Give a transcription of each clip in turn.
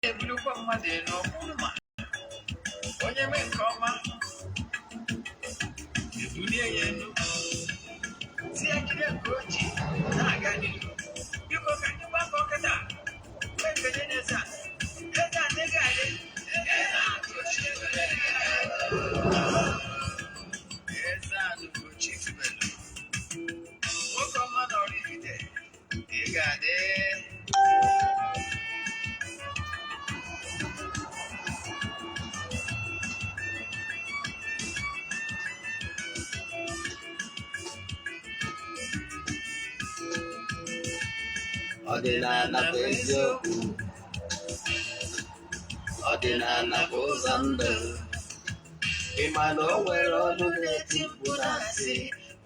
Na-ebulukwa mmadụ elu ọkwụrụ ma onye mee nke ọma, ebulie ya elu, si ya jide nke o ji na-aga n'ihu. Biko, ka anyị gbakọ kịta wee kenye n'eze a. Eze a ndị ga-adị, eze a eze a Ugochi tubelu, nwoke ọma na Oraifite, ị ga-adị. Ọdịnala bụ eziokwu, ọdịnala bụ ụzọ ndụ. Ị ma na o nwere ọnụ na-eti mkpu na-asị,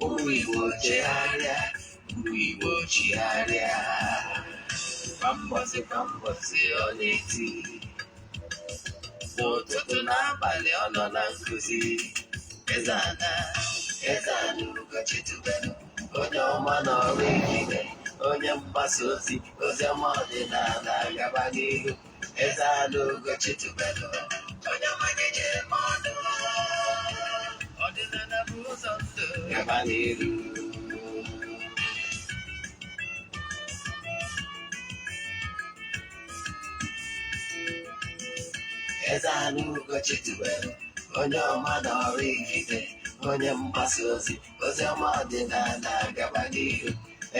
ụmụ Igbo chegharịa, ụmụ Igbo chigharịa. Kwa mbọsị kwa mbọsị ọ na-eti, n'ụtụtụ n'abalị ọ nọ na nkụzi. Eze ana, eze ana Ugochi tubelu, onye ọma na Oraifite, onye mgbasa ozi ozi ọma ọdịnala, gaba n'ihu. Eze ana Ugochi tubelu, onye ọma na-ejere m ọnụ. Ọdịnala bụ ụzọ ndụ. Gaba n'ihu. Eze ana Ugochi tubelu, onye ọma na Oraifite, onye mgbasa ozi ozi ọma ọdịnala, gaba n'ihu.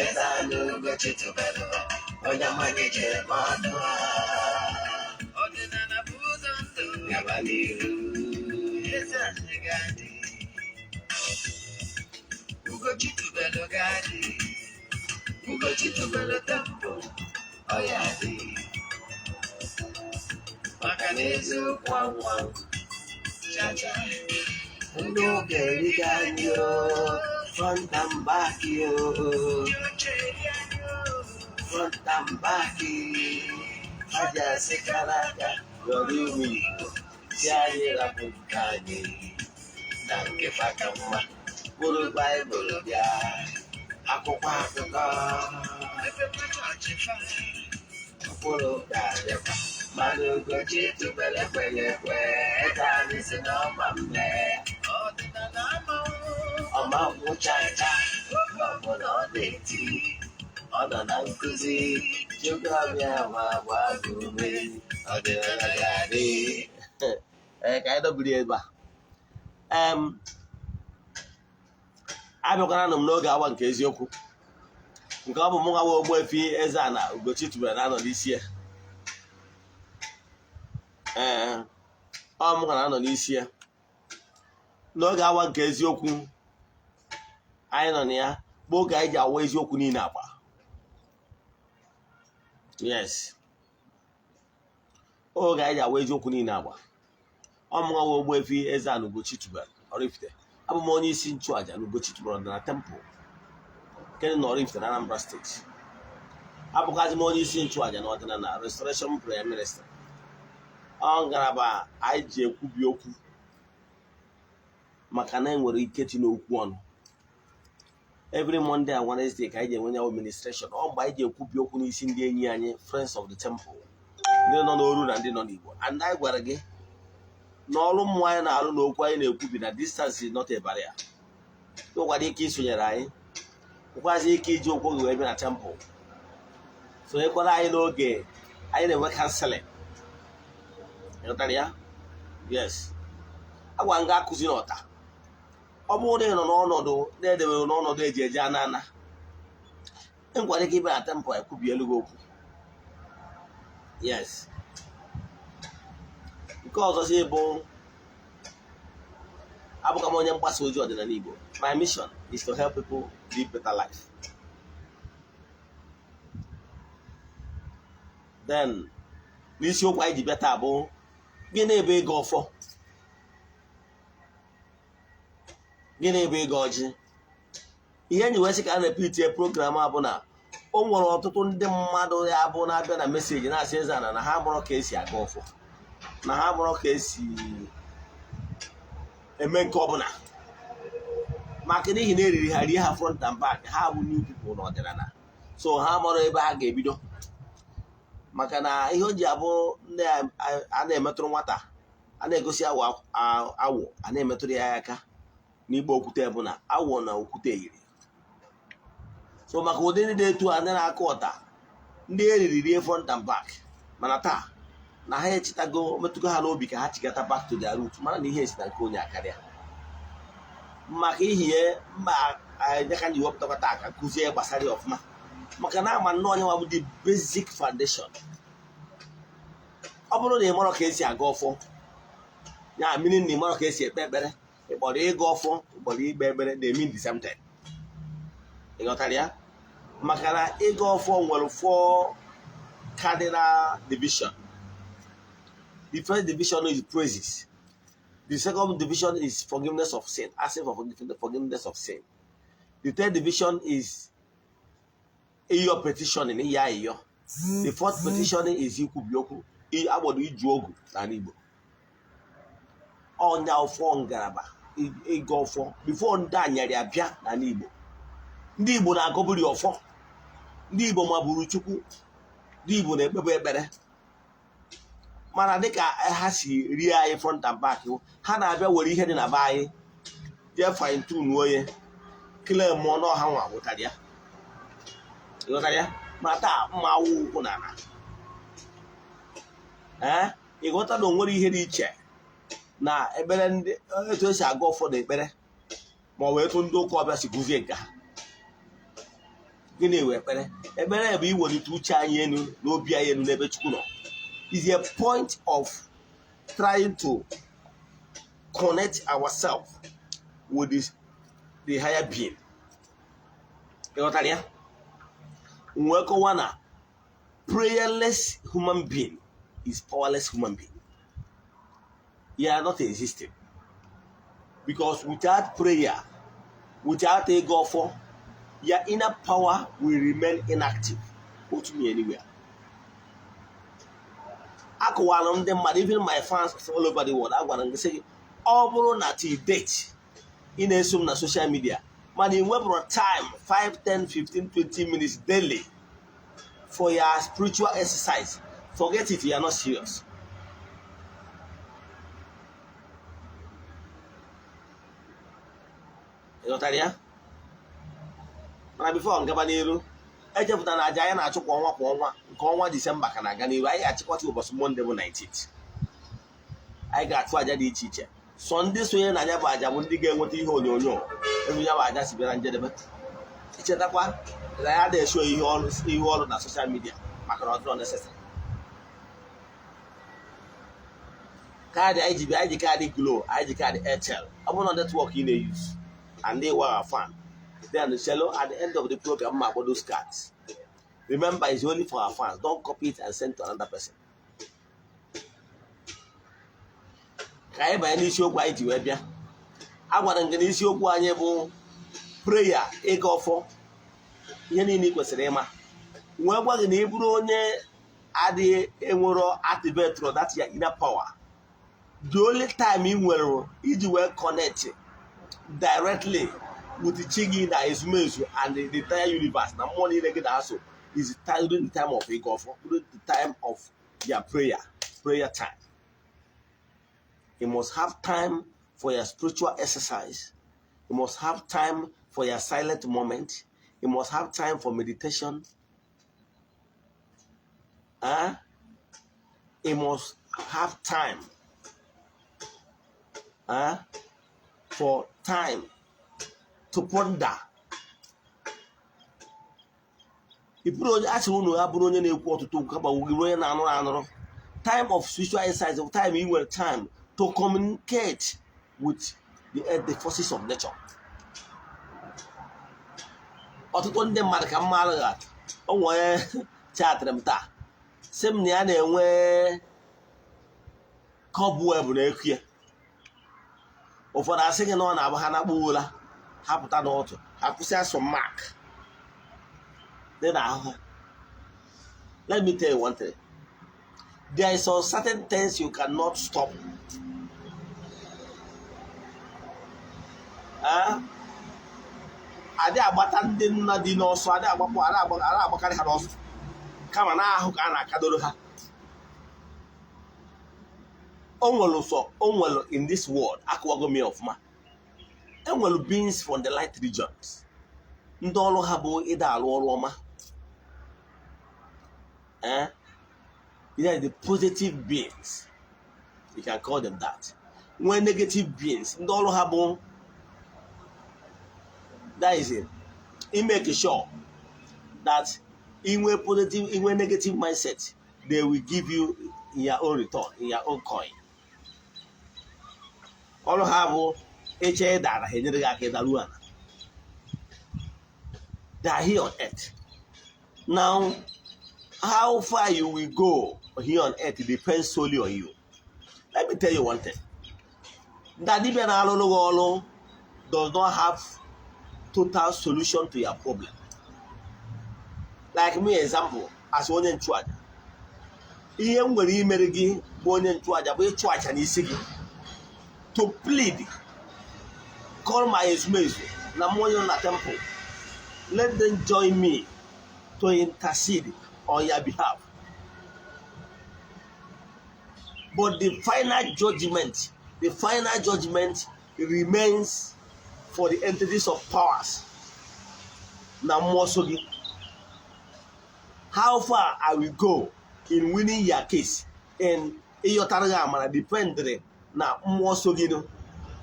Eze ana Ugochi tubelu, onye ọma na-ejere m ọnụ. Ọdịnala bụ ụzọ ndụ. Gaba n'ihu. Eze anyị ga-adị, Ugochi tubelu ga-adị, Ugochi tubelu temple ọ ya dị, maka na eziokwu anwụ chacha. Ndị ụka eriga anyị o, front and back o. Ndị oche eri anyị o. Front and back. Ha ji asịkara aka rọrọ ụmụ Igbo si anyị rapụ nke anyị na nke fa ka mma, bụrụ Baịbụl bịa, akwụkwọ akụkọ. Efekwa chọọchị fa. Mkpụrụ ga-abịakwa, mana Ugochi tubelu ekweghị ekwe. Eze anyị si na ọma mme. Ọdịnala amanwụ. Ọma nkwụchacha. Oge ọbụla ọ na-eti, ọ nọ na nkụzi. Chukwu abịa ma gbaa gị ume. Ọdịnala ga-adị. Ee, ka anyị dobiri ebe a. Abịakwara m n'oge awa nke eziokwu, nke ọ bụ mụ nwa Ogbuefi Eze-Ana Ugochi tubelu na-anọ n'isi ya. Ee, ọ mụ na-anọ n'isi ya n'oge awa nke eziokwu anyị nọ na ya, bụ oge anyị ji awa eziokwu niile agba. Yes, oge anyị ji awa eziokwu niile agba. Ọ mụ nwa Ogbuefi Eze-Ana Ugochi tubelu Oraifite. Abụ m onye isi nchụaja na Ugochi tubelu na temple nke dị na Oraifite na Anambra Steeti. Abụkwazi m onye isi nchụaja na ọdịnala Restoration Prayer Ministry. Ọ ngalaba anyị ji ekwubi okwu, maka na enwere ike tinye okwu ọnụ. Every Monday and Wednesday ka anyị ji enwe nyawo ministration. Ọ mgbe anyị ji ekwubi okwu n'isi ndị enyi anyị, Friends of the Temple, ndị nọ n'oru na ndị nọ n'Igbo. And anyị gwara gị na ọrụ mmụọ anyị na-arụ na okwu anyị na-ekwubi na distance is not a barrier. Nwekwara ike isonyere anyị, nwekwazi ike iji ụkwụ gị wee bịa na temple, sonyekwara anyị n'oge anyị na-enwe counseling. Ịghọtara ya? Yes, agwa nga akụzi n'ọta. Ọ bụrụ na ị nọ n'ọnọdụ na-edewere n'ọnọdụ eji eje ana ana, enwekwara ike ịbịa na temple ekwubi elu gị okwu. Yes, nke ọzọ si bụ abụka m onye mgbasa ozi ọdịnala Igbo. My mission is to help people live better life. Then n'isiokwu anyị ji bịa taa bụ, gịnị bụ ịgọ ọfọ? Gịnị bụ ịgọ ọjị? Ihe enyi wee sị ka a na-repeat program a bụ na o nwere ọtụtụ ndị mmadụ ya bụ na-abịa na message na-asị eze ana na ha mụrụ ka esi aga ọfọ, na ha mụrụ ka esi eme nke ọbụla, maka n'ihi na eriri ha rie ha front and back. Ha bụ new people n'ọdịnala, so ha mụrụ ebe ha ga-ebido. Maka na ihe o ji abụ ndị a na-emetụrụ nwata a na-egosi awọ awọ a na-emetụrụ ya aka n'igbe okwute bụ na awọ na okwute yiri. So maka ụdị ndị dị etu a, ndị na-akụ ọta, ndị eriri rie front and back, mana taa na ha echetago, metụgo ha n'obi ka ha chigata back to their root, mara na ihe esi na nke onye akarịa. Maka ihie mba ka ji wepụtakwa taa ka kụzie gbasara ya ọfụma, maka na ama nnọọ onye nwa bụ the basic foundation. Ọ bụrụ na ị marọ ka esi aga ọfọ, ya meaning na ị marọ ka esi ekpe ekpere, ị kpọrọ ịga ọfọ, ị kpọrọ ikpe ekpere, they mean the same thing. Ị ghọtara ya? Maka na ịga ọfọ nwere four cardinal division. The first division is praises. The second division is forgiveness of sin, asking for forgiveness of sin. The third division is iyo petitioning, iya iyo. The fourth petitioning is ikwubi okwu, agbado iju ogu n'ala Igbo. Ọnya ọfọ ngalaba ịga ọfọ before ndị anyarị abịa n'ala Igbo. Ndị Igbo na-agọburi ọfọ, ndị Igbo maburu Chukwu, ndị Igbo na-ekpebu ekpere. Mana dịka ha si rie anyị front and back, ha na-abịa were ihe dị na be anyị jee fine tune onye claim ọnụ ọha nwa wụtara ya. Ịghọtara ya? Ma taa mma awụ ụkwụ n'ala. Ee, ịghọta na o nwere ihe dị iche na ekpere ndị etu esi aga ọfọ na ekpere, ma ọ bụ etu ndị ụka ọbịa si guzie nke ha. Gịnị wee ekpere? Ekpere bụ iwelite uche anyị elu na obi anyị elu n'ebe Chukwu nọ, is a point of trying to connect ourselves with the higher being. Ịghọtara ya? Wee kọwa na prayerless human being is powerless human being. You are not existing, because without prayer, without ịga ọfọ, your inner power will remain inactive. Put me anywhere. Akụwara m ndị mmadụ, even my fans all over the world, agwara m gị sị gị, ọ bụrụ na till date ị na-eso m na social media mana ị nwepụrụ time 5, 10, 15, 20 minutes daily for your spiritual exercise, forget it, you are not serious. Ị ghọtara ya? Mana before ngaba n'iru, echepụtara na aja anyị na-achụ kwa ọnwa kwa ọnwa, nke ọnwa Disemba ka na-aga n'iru. Anyị ga-achịkọta ụbọchị Monday bụ 19th. Anyị ga-achụ aja dị iche iche. Sọ ndị sonye na ya bụ aja bụ ndị ga-enweta ihe onyonyo ebe ya bụ aja si bịa na njedebe. Ichetakwa na ya na-esho ihe ọrụ na social media maka na ọ dịrọ necessary. Kaadị anyị ji bịa, anyị ji kaadị Glo, anyị ji kaadị Airtel. Ọ bụrụ na network ị na-use and they were fan, then chelo at the end of the program ma akpọ those cards. Remember, it's only for our fans. Don't copy it and send to another person. Ka anyị banye n'isiokwu anyị ji wee bịa. A gwara m gị na isiokwu anyị bụ prayer, ịga ọfọ, ihe niile ị kwesịrị ịma. Wee gwa gị na ị bụrụ onye adịghị enwero activate that your inner power, the only time ị nwere iji wee connect directly with chi gị na ezumezu and the entire universe na mmụọ niile gị na-aso is during the time of ịga ọfọ, during the time of their prayer time. You must have time for your spiritual exercise. You must have time for your silent moment. You must have time for meditation. Huh? You must have time, huh, for time to ponder. Ị bụrụ onye a sịrị unu ya bụrụ onye na-ekwu ọtụtụ okwu, kama gị onye na-anụrụ anụrụ. Time of spiritual exercise, time ị nwere time to communicate with the forces of nature. Ọtụtụ ndị mmadụ, ka mma alụghị atụ, o nwere chatịrị m taa sị m na ya na-enwe cobweb na-eku ya. Ụfọdụ asị gị na ọ na-abụ ha na-akpụ ụra, ha pụta n'ụtụ, ha kwụsị asụ mark dị n'ahụ ha. Let me tell you one thing: there is some certain things you cannot stop. Ah? Adị agbata ndị nna dị n'ọsọ, adị agbapụ, adị agbakarị ha n'ọsọ. Kama na ahụ ka a na-akadoro ha. O nwere sọ o nwere in this world, akụwago m ya ọfụma. Enwere beings from the light regions, ndị ọrụ ha bụ ịda arụ ọrụ ọma. Eh, yeah, the positive beings, you can call them that. Nwee negative beings, ndị ọrụ ha bụ, that is it, make sure that inwe positive, inwe negative mindset, they will give you in your own return, in your own coin. Ọrụ ha bụ ịche ịdara, ha enyere gị aka ịdaruo ala. They are here on earth. Now, how far you will go here on earth depends solely on you. Let me tell you one thing. Ndị dibịa na-alụrụ gị ọrụ does not have total solution to your problem. Like me, example, as onye nchụaja, ihe m nwere imere gị bụ onye nchụaja bụ ịchụ aja n'isi gị, to plead, call my ezumezu na mmụọ nọ na temple, let them join me to intercede on your behalf. But the final judgment remains for the entities of powers na mmụọ so gị. How far I will go in winning your case in ịyọtara gị amara dependere na mmụọ so gị nụ,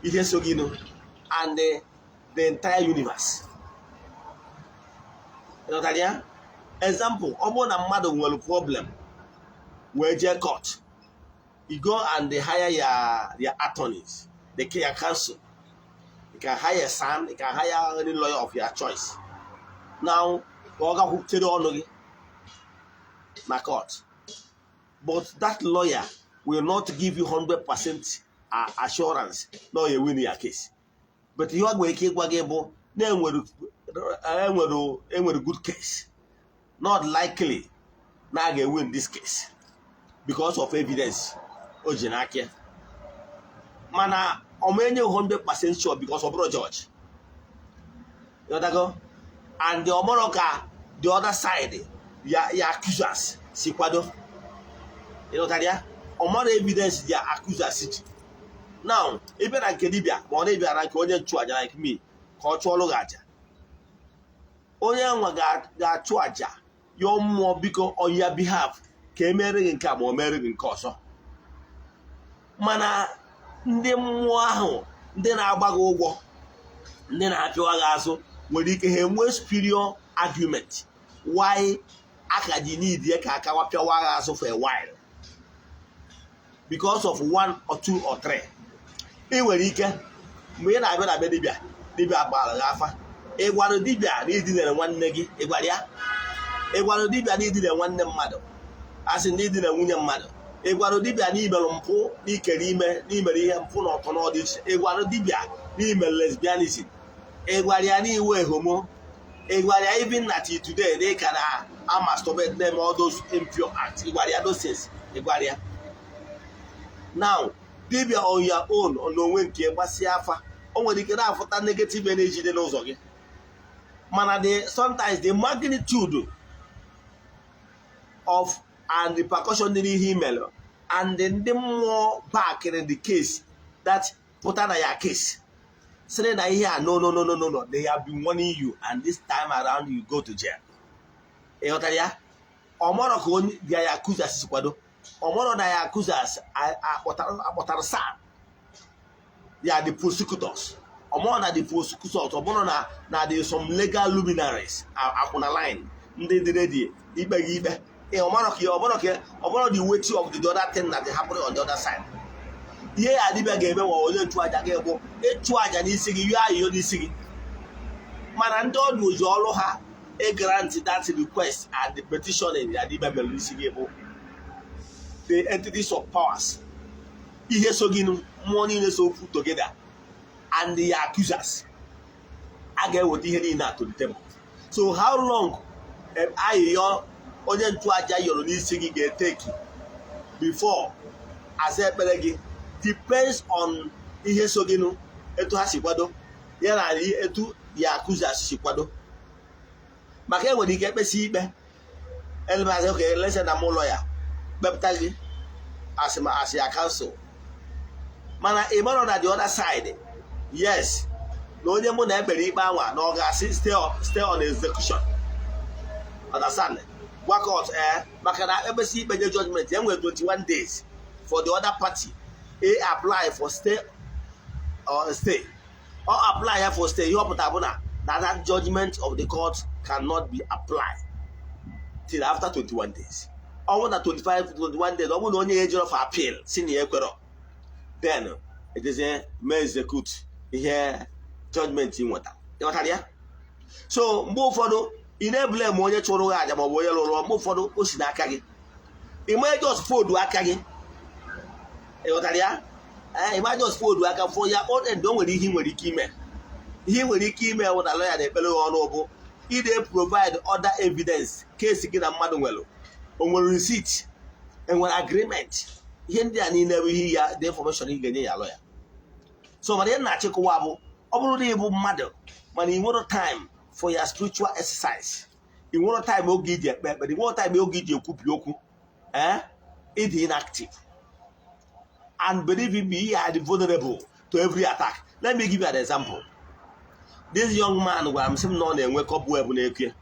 ihe so gị nụ, and the entire universe. Ịghọtara ya? Example, ọ bụrụ na mmadụ nwere problem wee jee court, you go and they hire your attorneys, the your counsel. You can hire a son, you can hire any lawyer of your choice. Now, ka ọ gakwutere ọnụ gị na court, but that lawyer will not give you 100% assurance na ọ ya win your case. But ihe ọ nwere ike ịgwa gị bụ na enwere good case, not likely na a ga-win this case because of evidence o ji n'aka ya. Mana ọ ma enye 100% sure because ọ bụrụ judge. Ịghọtago? And ọ mụrụ ka the other side ya accusers si kwado. Ịghọtara ya? Ọ mara evidence ya accusers ji. Now, ịbịa na nke dibịa, ma ọ na-ịbịa na nke onye nchụaja like me, ka ọ chụọlụ gị aja, onye nwa ga-achụ aja yọọ mmụọ biko on your behalf ka e mere gị nke a ma o mere gị nke ọzọ. Mana ndị mmụọ ahụ, ndị na-agba gị ụgwọ, ndị na-apịwa gị azụ, nwere ike ha enwee superior argument why aka ji need ya ka aka pịawa gị azụ for a while because of one or two or three. Ị nwere ike mgbe ị na-abịa na be dibịa, dibịa gbara gị afa, ị gwara dibịa na idinere nwanne gị, ị gwara ya, ị gwara dibịa na idinere nwanne mmadụ, asị na idinere nwunye mmadụ, ị gwara dibịa na imerụ mpụ, na ikere ime, na imere ihe mpụ na ọtọ n'ọdị iche, ị gwara dibịa na imere lesbianism, ị gwara ya na iwe homo, ị gwara ya even na till today na ị ka na amasturbate, na-eme all those impure acts, ị gwara ya those things, ị gwara ya. Now, dibịa on your own, n'onwe nke gbasịa afa, o nwere ike na-afụta negative energy dị n'ụzọ gị. Mana the sometimes the magnitude of and repercussion dị n'ihe imelụ and ndị mmụọ backịrị the case that pụta na ya case sịrị na ihe a, no, no, no, no, no, no, they have been warning you and this time around you go to jail. Ị ghọtara ya? Ọmọrọ ka onye bịa ya accusers si kwado, ọmọrọ na ya accusers akpọtara SAN ya, the prosecutors, ọmọrọ na the prosecutors, ọmọrọ na the some legal luminaries akwụna line, ndị dị ready ikpe gị ikpe. Ọmọrọ ka ọmọrọ the weight of the other thing that is happening on the other side. Ihe ya dibịa ga-eme ma onye nchụaja gị bụ ịchụ aja n'isi gị, yọọ ayịyọ n'isi gị. Mana ndị ọdụ ji ọrụ ha grant that request and the petitioning ya dibịa mere n'isi gị bụ the entities of powers, ihe so gị, mmụọ niile so put together, and the accusers a ga-eweta ihe niile to the table. So how long ayịyọ onye nchụaja yọrọ n'isi gị ga-eteki before asa ekpere gị depends on ihe so gị nụ, etu ha si kwado ya na etu ya accusers si kwado. Maka enwere ike ekpesi ikpe Elemazi, okay, let's say na mụ lawyer kpepụta gị as ma as ya counsel, mana ị mara na the other side, yes, na onye mụ na ekpere ikpe anwa na ọ ga-asị stay on execution, understand? Gwa court ee, maka na ekpesi ikpe nye judgment, e nwere 21 days for the other party a apply for stay or stay or apply ya for stay. Ihe ọ pụtara bụ na that judgment of the court cannot be applied till after 21 days. Ọ bụrụ na 25 21 days, ọ bụrụ na onye ya ejiro for appeal si na ya ekwerọ, then ejezie mee execute ihe judgment ị nweta. Ịghọtara ya? So mgbe ụfọdụ ị na-ebule ma onye chụrụ gị aja maọbụ onye lụrụ, mgbe ụfọdụ o si n'aka gị. Ị ma just fold aka gị. Ịghọtara ya? Ee, ị ma just fold aka for ya own end. O nwere ihe ị nwere ike ime. Ihe ị nwere ike ime bụ na lawyer na-ekpere gị ọnụ bụ ide provide other evidence case gị na mmadụ nwere, o nwere receipt, enwere agreement, ihe ndị a niile bụ ihe ya, the information ị ga-enye ya lawyer. So mana ihe na-achịkọwa bụ, ọ bụrụ na ị bụ mmadụ mana ị nwere time for your spiritual exercise, ị nwere time oge iji ekpe ekpere, ị nwere time oge iji ekwubi okwu, eh, ịdị inactive, and believe me, you are vulnerable to every attack. Let me give you an example. This young man gwara m sị m na ọ na-enwe cobweb na-ekwe.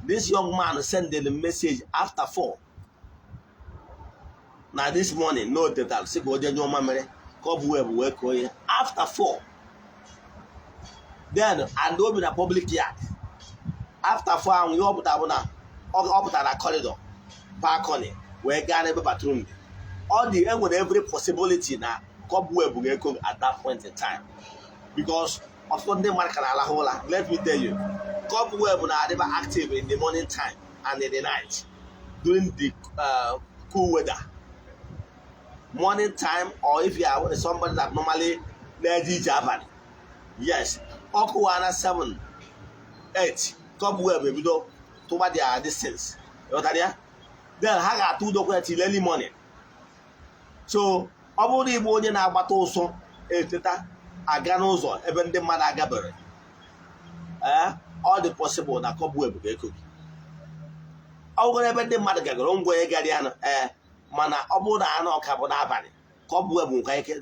This young man sent the message after 4 na this morning no tetara, sị ka o jee nyụọ mamịrị, cobweb wee kọọ ya after 4 then, and o bi na public yard. After 4 ahụ, ihe ọ pụtara bụ na ọ pụtara na corridor, balcony, wee gaa n'ebe bathroom dị. Ọ dị, enwere every possibility na cobweb ga-eko at that point in time, because ọtụtụ ndị mmadụ ka na-alahụ ụra. Let me tell you, cobweb na-adịba active in the morning time and in the night during the cool weather, morning time, or if you are somebody that normally na-eje ije abalị. Yes, ọkụ wa na 7 8, cobweb ebido tụba their distance. Ịghọtara ya? Then ha ga-atụ udokwa ya till early morning. So ọ bụrụ na ịbụ onye na-agbata ụsọ eteta aga n'ụzọ ebe ndị mmadụ agabere, ee, ọ dị possible na cobweb ga-eko gị. Ọ bụrụ ebe ndị mmadụ gagoro ngwa onye gara ya nụ, ee, mana ọ bụrụ na anụ ọka bụ n'abalị, cobweb nwekwara ike,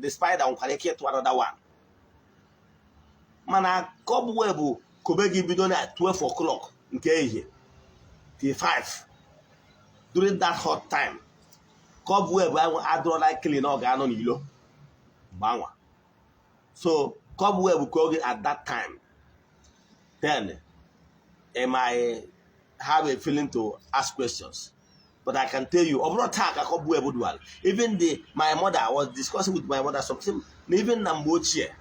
the spider nwekwara ike ịtụ another one. Mana cobweb kobe gị bido na 12 o'clock nke ehihie till 5 during that hot time, cobweb ahụ adịrọ likely na ọ ga-anọ n'ilo mgbe anwa. So cobweb ka oge at that time, then am I have a feeling to ask questions. But I can tell you, ọ bụrụ taa ka cobweb dual. Even the my mother, I was discussing with my mother something na even na mgbe ochie,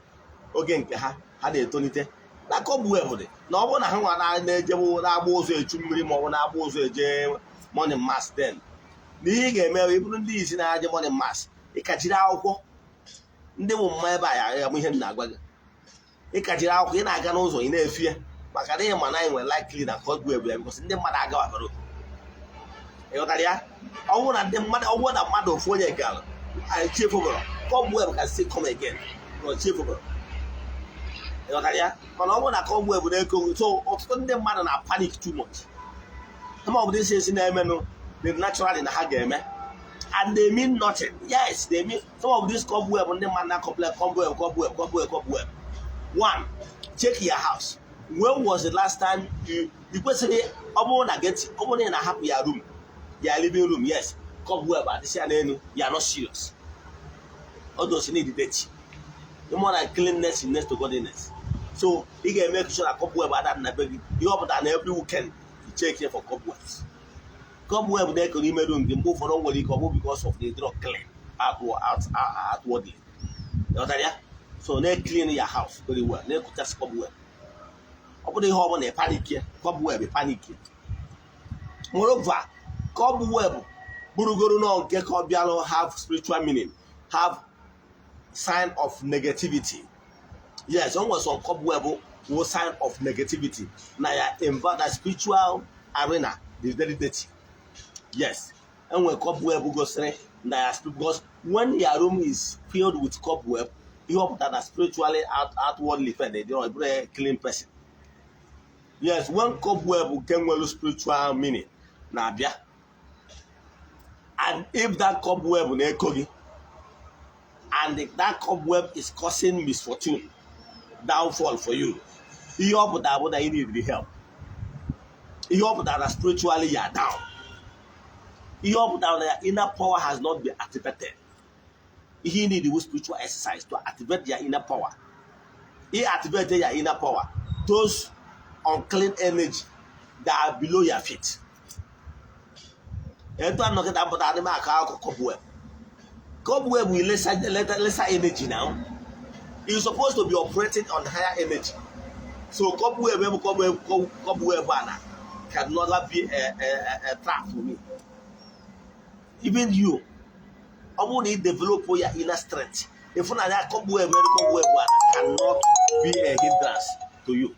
oge nke ha ha na-etolite, na cobweb dị, na ọ bụrụ na ha nwa na-ejebu na-agba ụzọ echu mmiri ma ọ bụ na-agba ụzọ eje morning mass, then na ihe ị ga-eme bụ ịbụrụ ndị isi na-aje morning mass, ịkachiri akwụkwọ ndị bụ mma ebe a ya ya ihe m na-agwa gị, ịkachiri akwụkwọ, ị na-aga n'ụzọ, ị na-efie, maka na ịma na anyị nwere likely na cobweb ya, because ndị mmadụ agawabara. Ịghọtara ya? Ọ bụrụ na ndị mmadụ, ọ bụrụ na mmadụ ofu onye gara anyị chefubara, cobweb can still come again, because chefubara. Ịghọtara ya? Mana ọ bụrụ na cobweb na-eko, so ọtụtụ ndị mmadụ na panic too much. Some of these things na-emenụ dị naturally na ha ga-eme, and they mean nothing. Yes, they mean some of these cobweb ndị mmadụ na complain, cobweb, cobweb, cobweb, cobweb. One, check your house. When was the last time you kwesịrị, ọ bụrụ na get, ọ bụrụ na ị na-ahapụ ya room, ya living room, yes, cobweb adịsị ya n'elu, you are not serious. All those need dirty. More than cleanness is next to godliness. So ị ga-eme sure na cobweb ada na be gị. Ihe ọ pụtara na every weekend you check here for cobwebs. Cobweb na-eko n'ime room gị, mgbe ụfọdụ nwere ike ọ bụ because of the drug clean outwardly. Ịghọtara ya? So na-clean your house very well, na-ekochasị cobweb. Ọ bụrụ ihe ọ bụla panic, cobweb panic. Moreover, cobweb bụrụgoro nọ nke ka ọ bịalụ have spiritual meaning, have sign of negativity. Yes, o nwere some cobweb wụ sign of negativity na ya na spiritual arena is very dirty. Yes, enwere cobweb gosiri na ya, because when your room is filled with cobweb, ihe ọ pụtara na spiritually, outwardly fed, dị ọ bụrụ a clean person. Yes, when cobweb nke nwere spiritual meaning na-abịa, and if that cobweb na-eko gị and if that cobweb is causing misfortune, downfall for you, ihe ọ pụtara bụ na you need the help. Ihe ọ pụtara na spiritually you are down. Ihe ọ pụtara na your inner power has not been activated. Ihe you need is spiritual exercise to activate your inner power. Ị activate your inner power, those unclean energy that are below your feet. Etu a nọkịta mpụta adị m akọ akụkọ cobweb. Cobweb will lesser energy. Now you're supposed to be operating on higher energy, so cobweb bụ cobweb. Cobweb ana can never be a trap for me. Even you, ọ bụrụ na ị develop your inner strength, ịfụ na ya cobweb, cobweb ana cannot be a hindrance to you.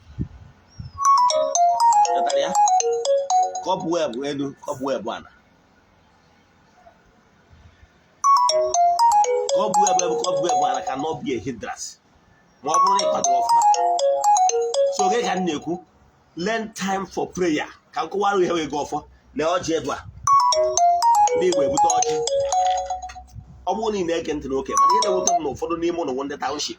Ghọtara ya? Cobweb elu, cobweb ana, cobweb elu, cobweb ana cannot be a hindrance ma ọ bụrụ na ị kwadoro ọfụma. So oge ka m na-ekwu, learn time for prayer. Ka m kọwara ihe wee ọfọ na ọjị ebe a. Ndị Igbo ebute ọjị. Ọ bụrụ na ị na-ege ntị n'oke, mana ihe na-ewute m na ụfọdụ n'ime ụlọ ndị township,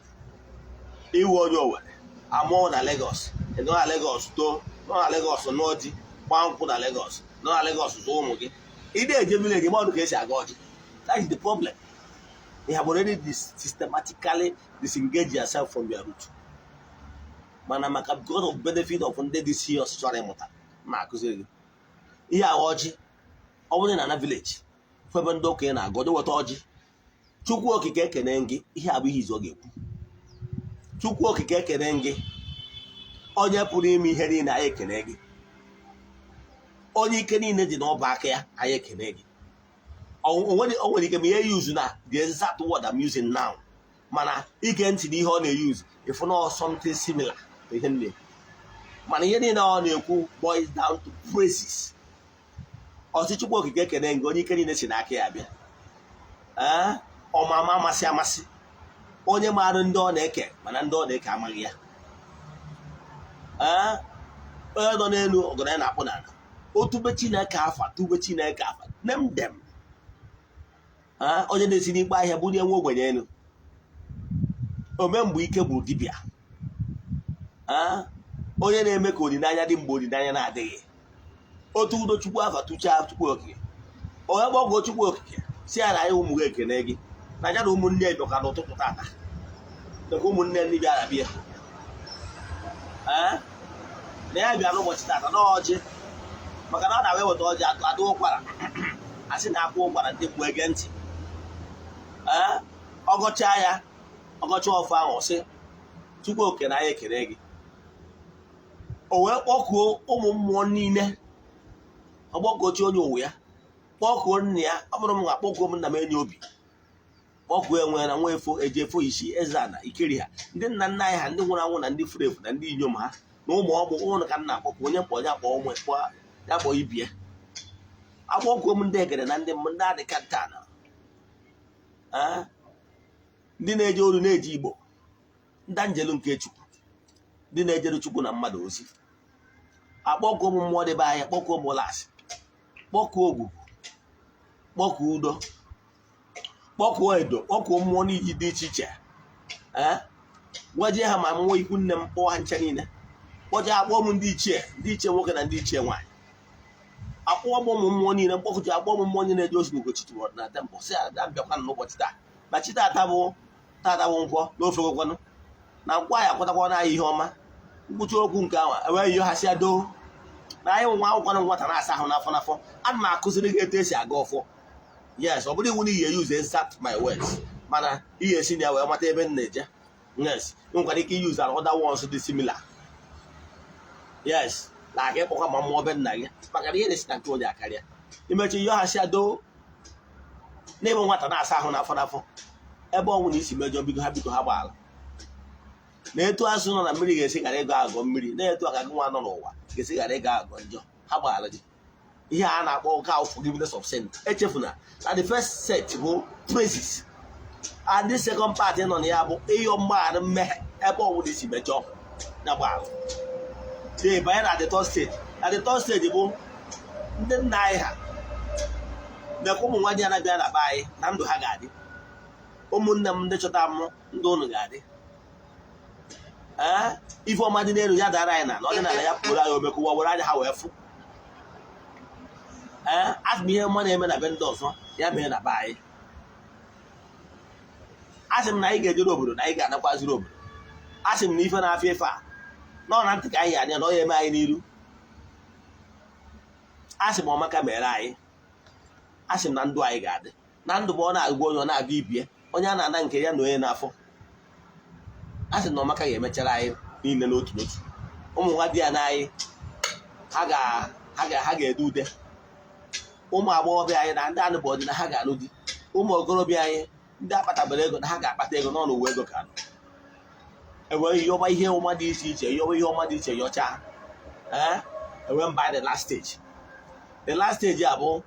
iwu onye Owere amụọ na Lagos, ị nọ na Lagos too, nọ na Lagos nụọ di, gbaa nkwụ na Lagos, nọ na Lagos zụọ ụmụ gị, ị na-eje village ma ọdụ ka esi aga ọjị. That is the problem. You have already systematically disengaged yourself from your root. Mana maka because of benefit of ndị dị serious chọrọ ịmụta ma akụziri gị ihe ahụ, ọjị, ọ bụrụ na na village febe ndị okenye na-agọ, weta ọjị, "Chukwu Okike ekene gị." Ihe a bụ ihe izu ọ ga-ekwu: "Chukwu Okike ekene gị, onye pụrụ ime ihe niile, anyị ekene gị, onye ike niile dị n'ọba aka ya, anyị ekene gị." O nwere ike ma ihe use na the exact word I'm using now, mana ige ntị n'ihe ọ na-use, ịfụ na something similar to ihe m na-ekwu. Mana ihe niile ọ na-ekwu boils down to praises. Ọsị, "Chukwu Okike ekene gị, onye ike niile si n'aka ya bịa, ee, ọmama amasị amasị, onye maara ndị ọ na-eke mana ndị ọ na-eke amaghị ya, ee, onye nọ n'elu ọgọdọ ya na-akpụ n'ala, otube Chineke afa, tube Chineke afa, name them, ee, onye na-esi n'ikpe ahịa bulie nwa ogbenye elu, ome mgbe ike gburu dibịa, ee, onye na-eme ka olileanya dị mgbe olileanya na-adịghị." Otu udo Chukwu afa, tụchaa Chukwu Okike, onye gbọgwuo Chukwu Okike, si ya na anyị ụmụ gị ekene gị, na ya na ụmụnne bịakwa n'ụtụtụ tata, dịka ụmụnne ndị bịara bịa, ee, na ya bịa n'ụbọchị tata n'ọjị, maka na ọ na-awa eweta ọjị, atụ adụ ụkwara, asị na akwụ ụkwara, ndị mgbe ege ntị. Ee, ọgọcha ya, ọgọcha ọfọ ahụ, sị, "Chukwu Oke na anyị ekele gị." O wee kpọkuo ụmụ mmụọ niile, ọgbọkochi onye ụwa ya, kpọkuo nna ya. Ọ bụrụ m ga kpọkuo m nna m, enyi obi, kpọkuo enwe na nwa efo eji efo isi eze ana ikiri ha, ndị nna nna anyị ha, ndị nwụrụ anwụ na ndị furu efu na ndị inyom ha na ụmụ ọgbụ ụnụ ka m na-akpọkụ. Onye mkpọ ya kpọọ ụmụ ya, kpọọ ibie. Akpọkuo m ndị egede na ndị ndị adịka nta na ndị na-eje olu na-eje Igbo, ndị njelu nke Chukwu, ndị na-ejere Chukwu na mmadụ ozi. Akpọkuo m mmụọ debe ahịa, kpọkuo m ụlasị, kpọkuo ogwugwu, kpọkuo udo, kpọkuo edo, kpọkuo mmụọ n'iyi dị iche iche, ee, gwaje ha, ma mmụọ ikwu nne m, kpọọ ha nche niile, kpọje, akpọọ m ndị ichie, ndị ichie nwoke na ndị ichie nwaanyị, akpọọ m ụmụ mmụọ niile mkpọkụji, akpọọ m mmụọ niile eji ozi n'Ugochi tụrụ na temple, si ada bịakwa n'ụbọchị taa, na chi tata bụ tata bụ nkwọ n'ofe gwekwanụ na nkwọ anyị, akwatakwa na anyị ihe ọma. Mkpuchi okwu nke ahụ enweghị ihe ha si adoo na anyị nwa akwụkwọ nwata na-asa ahụ n'afọ n'afọ. Ana m akụziri gị etu esi aga ọfọ. Yes, ọ bụrụ iwu na ihe use exact my words, mana ihe esi na ya wee mata ebe m na-eje. Yes, ị nwekwara ike use other ones dị similar. Yes, na aka ịkpọkwa ma mmụọ be nna gị, maka na ihe na-esi na nke onye akarịa. Imechi ihe ha si adoo n'ịbụ nwata na-asa ahụ n'afọ n'afọ, ebe ọ nwụ na isi mejọ, biko ha, biko ha gbaala. Na etu azụ nọ na mmiri ga-esi ghara ịgọ agọ mmiri, na etu aka gị nwa nọ n'ụwa ga-esi ghara ịgọ agọ njọ, ha gbaala gị. Ihe a na-akpọ nke ahụ forgiveness of sin. Echefuna na the first set bụ praises, and the second part nọ na ya bụ ịyọ mgbaghara mmehie, ebe ọ bụla isi mejọ na gbaala. Tie banye na the third stage. Na the third stage bụ ndị nna anyị ha mekwa ụmụ nwa di ya na-abịa na be anyị na ndụ ha ga-adị, ụmụnne m ndị chọta m ndụ ụnụ ga-adị. Ee, ife ọma dị n'elu ya dara anyị na ọdịnala ya pụrụ anyị omekụwa were anya ha wee fụ. Ee, azụ m ihe mma na-eme na be ndị ọzọ ya mee na be anyị. Asị m na anyị ga-ejere obodo na anyị ga-anakwaziri obodo. Asị m na ife na-afịa ife a nọ na ntị ka anyị anya na ọ ya eme anyị n'iru. Asị m ọmaka mere anyị. Asị m na ndụ anyị ga-adị na ndụ bụ ọ na-agụ onye ọ na-aga ibie onye a na-ana nke ya na onye n'afọ. Asị m na ọmaka ga-emechara anyị niile n'otu n'otu. Ụmụ nwa di ya na anyị ha ga-ede ude. Ụmụ agbọghọbịa anyị na ndị anụ bụ ọdị na ha ga-alụ di. Ụmụ okorobịa anyị ndị akpatabere ego na ha ga-akpata ego n'ọnụ uwe ego ka nọ. Enwere yọba ihe ọma dị iche iche, yọba ihe ọma dị iche yọcha. Ee, enwe mba the last stage. The last stage a bụ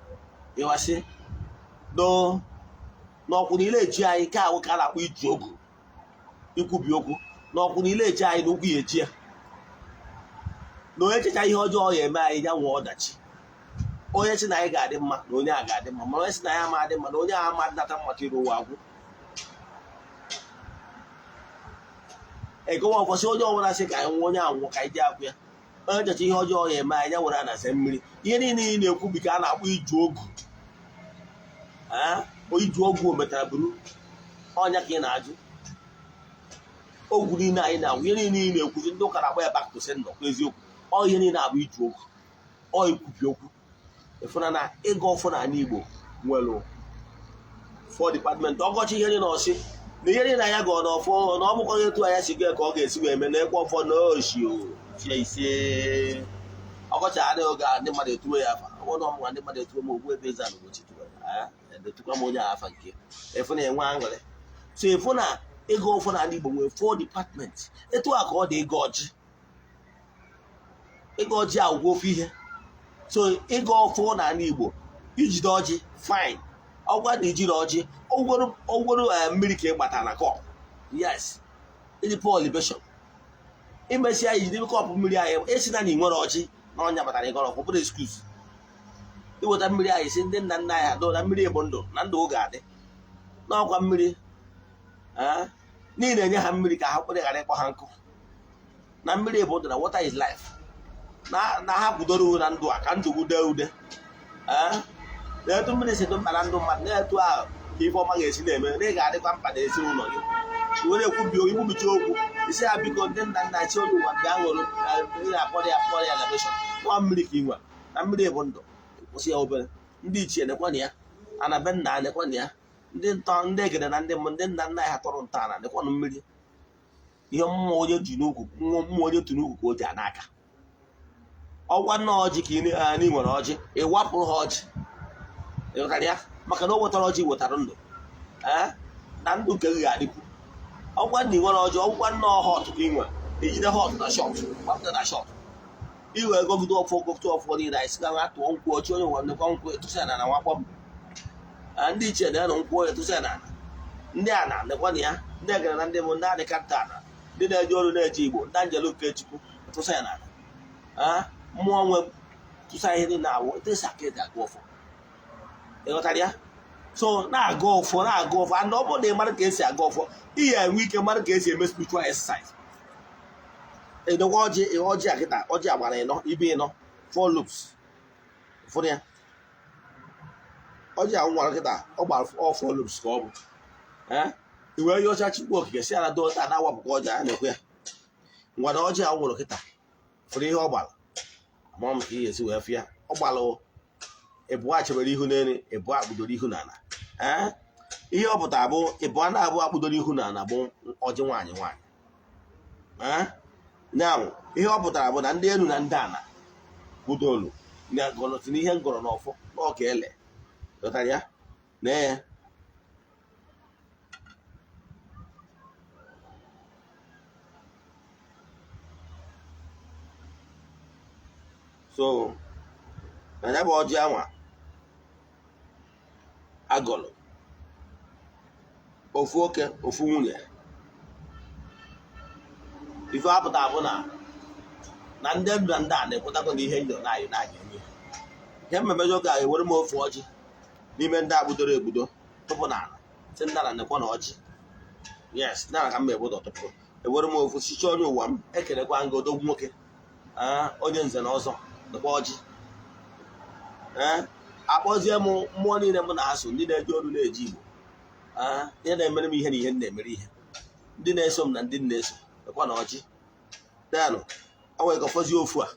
ịwasị n'ọkwụ niile eji anyị ka ahụ ka a na-akpọ iji ogu ikwubi okwu n'ọkwụ niile eji anyị na ukwu ya eji ya na onye checha ihe ọjọọ ya eme anyị ya nwee ọdachi. Onye sị na anyị ga-adị mma na onye a ga-adị mma, mana onye sị na anyị ama adị mma na onye a ama adịnata mma iru ụwa agwụ. Egowa ụbọchị onye ọbụla sị ka anyị nwụọ onye anwụ ka anyị ji akwụ ya. Onye checha ihe ọjọọ ya eme anyị ya were anase mmiri. Ihe niile ị na-ekwubi ka a na-akpọ iju ogu. Iju ogu o metara buru ọnya ka ị na-ajụ. Ogwu niile anyị na-agwụ ihe niile ị na-ekwuzi ndị ụka na-akpọ ya back to sender kwa eziokwu. Ọ ihe niile abụ iju ogu, ọ ikwubi okwu. Ịfụna na ịga ọfụ n'ala Igbo nwere four department. Ọgọchi ihe niile ọsị na ihe niile anya gọọ n'ọfọ na ọ bụkwa etu anya si gee ka ọ ga-esi wee mee na ekwe ọfọ na oshi ise. Ọkọchị adịghị oge ndị mmadụ etuwe ya afa. Ọ bụrụ na ọmụnwa ndị mmadụ etuwe m ogbu ebe eze Ugochi tuwe etukwa m onye afa nke efu na-enwe aṅụrị. So efu na ịga ọfọ n'ala Igbo nwere four department. Etu a ka ọ dị ịga ọjị. Ịga ọjị agwụgwọ ofe ihe. So ịga ọfọ n'ala Igbo ijide ọjị fine, ọgwa na ijiri ọjị ogworo mmiri ka ị gbatara na kọp, yes, iji pour libation imesịa ijide kọpụ mmiri anyị esi na na ị nwere ọjị na ọnya batara ịgọrọ ọfọ bụrụ excuse. Iweta mmiri anyị si ndị nna nna anyị ha doo na mmiri bụ ndụ na ndụ oge adị n'ọkwa mmiri niile enye ha mmiri ka ha kwere ghara ịkpọ ha nkụ na mmiri bụ ndụ na water is life na ha kwudoro na ndụ a ka ndụ ude ude. Na etu mmiri si dị mkpa na ndụ mmadụ na-etu ahụ ka ife ọma ga-esi na-eme na ị ga-adịkwa mkpa na ezinụlọ gị. Were ekwubi ikwubicha okwu isi ya biko ndị nna nna chi onye ụwa bịa ṅụrụ ị na-akpọrọ ya kpọrọ ya elevation nwa mmiri ka ị nwere na mmiri bụ ndụ kwụsị ya obere. Ndị ichie nekwana ya ana be nna nekwana ya ndị ntọ ndị egede na ndị mbụ ndị nna nna ha tọrọ ntọala nekwanụ mmiri. Ihe mmụọ onye ji n'ukwu mmụọ onye tu n'ukwu ka o ji n'aka. Ọgwa nna ọjị ka ị nwere ọjị ị wapụrụ ha ọjị ịghọtara ya maka na o wetara ọjị wetara ndụ na ndụ nke gị ga-adịkwu. Ọgwa na ị nwere ọjị ọgwa nna họt ka ị nwere ejide họt na shọt gbapụta na shọt iwe gọgide ọfọ gọgide ọfọ niile anyị sịga nwa tụọ nkwụ ọchị onye nwa nekwa nkwụ etụsa na na nwakpọ m ndị ichie na nkwụ etụsa na ndị ana nekwa na ya ndị egere na ndị bụ ndị adịka nta ana ndị na-eje ọrụ na-eje Igbo ndị anjelu nke Chukwu tụsa ya na ala mmụọ nwe tụsa ihe dị na-awụ etesa ka eji agụ ọfọ ịghọtara ya. So na-agụ ọfọ na-agụ ọfọ and ọ bụrụ na ị mara ka esi agụ ọfọ ị ya enwe ike mara ka esi eme spiritual exercise. Edokwa ọjị ọjị a kịta ọjị agbara ịnọ ibe ịnọ four loops ụfọdụ ya ọjị a nwara kịta ọ gbara all four loops ka ọ bụ i wee yọcha Chukwu okike si ala dota na-awapụkwa ọjị a na-ekwe ya ngwada ọjị a nwụrụ kịta fụrụ ihe ọ gbara ama m ka ị ga-esi wee fịa ọ gbara ịbụọ chebere ihu n'elu ịbụọ akpụdoro ihu n'ala. Ihe ọ pụtara bụ ịbụọ na-abụ akpụdoro ihu n'ala bụ ọjị nwaanyị nwaanyị. Now ihe ọ pụtara bụ na ndị elu na ndị ala kwudolu na ihe ngọrọ n'ọfọ n'ọka ele ghọtara ya na ya. So na ya bụ ọjị anwa agọlụ ofu oke ofu nwunye ife apụta bụ na Na ndị ndụ na ndị a na-ekwetago na ihe nyọ na-ayọ na-aga enye ihe mmemme oge a. Ewere m ofu ọjị n'ime ndị agbudoro egbudo tụpụ n'ala, sị ndị ala nekwa na ọjị. Yes, ndị ala ka m egbudo tụpụ. Ewere m ofu sicha onye ụwa m, ekelekwa nga odogwu nwoke, onye nze na ọzọ, nekwa ọjị. Ee, akpọzie m mmụọ niile m na-asụ, ndị na-eji olu na-eji Igbo, ihe na-emere m ihe na ihe m na-emere ihe, ndị na-eso m na ndị m na-eso, nekwa na ọjị. Denụ o nwere ka fọzie ofu a.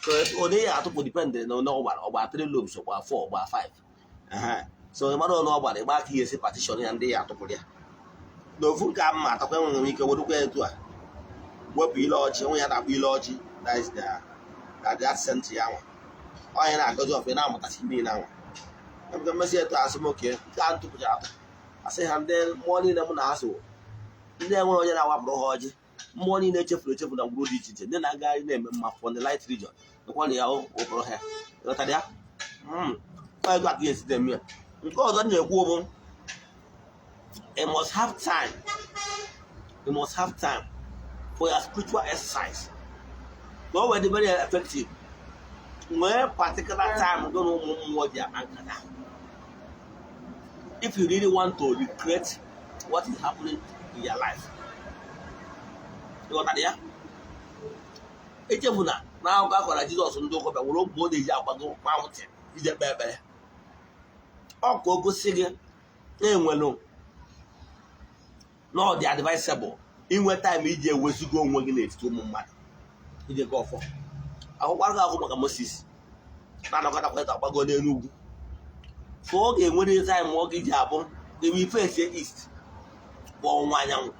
So onye ya atụpụ depend na onye ọ gbara. Ọ gbara 3 lobes, ọ gbara 4, ọ gbara 5. So mara onye ọ gbara, ịgba aka ihe esi partition ya, ndị ya atụpụrụ ya na ofu nke a mma atakwa. Enwere m ike werukwa ya etu a, wepụ ile ọjị onwe ya na-akpọ ile ọjị. That is that center ya nwa onye na-agọzi ọfụ na-amụtasị niile anwa. Ebe mmesị etu asị m oke nke a ntụpụchara atụ, asị ha ndị mmụọ niile m na-asụ, ndị enwere onye na-awapụrụ ha ọjị, mmụọ niile echefuru echefu na ngwuru dị iche iche, ndị na-agagharị na-eme mma from the light region, ekwa na ya ụpụrụ ha. Ghọtara ya? Etu a ka esi eme ya. Nke ọzọ m na-ekwu bụ, you must have time, you must have time for your spiritual exercise ka o wee dị very effective. Nwee particular time gị na ụmụ mmụọ ji akpa nkata if you really want to recreate what is happening in your life. Ịghọtara ya? Echefuna na akụkọ akọrọ Jizọs, ndị ụka bịa nwere oge ọ na-eji agbago mountain ije kpee ekpere. Ọ ka o gosi gị na-enwelu na ọ dị advisable inwe time iji ewezuga onwe gị n'etiti ụmụ mmadụ ije ga ọfọ. Akwụkwọ agụ akwụ maka Moses na-anọkọtakwa agbago n'elu ugwu, so ọ ga-enwere time ọ ga-eji abụ ebe ifesi east bụ ọwụwa anyanwụ,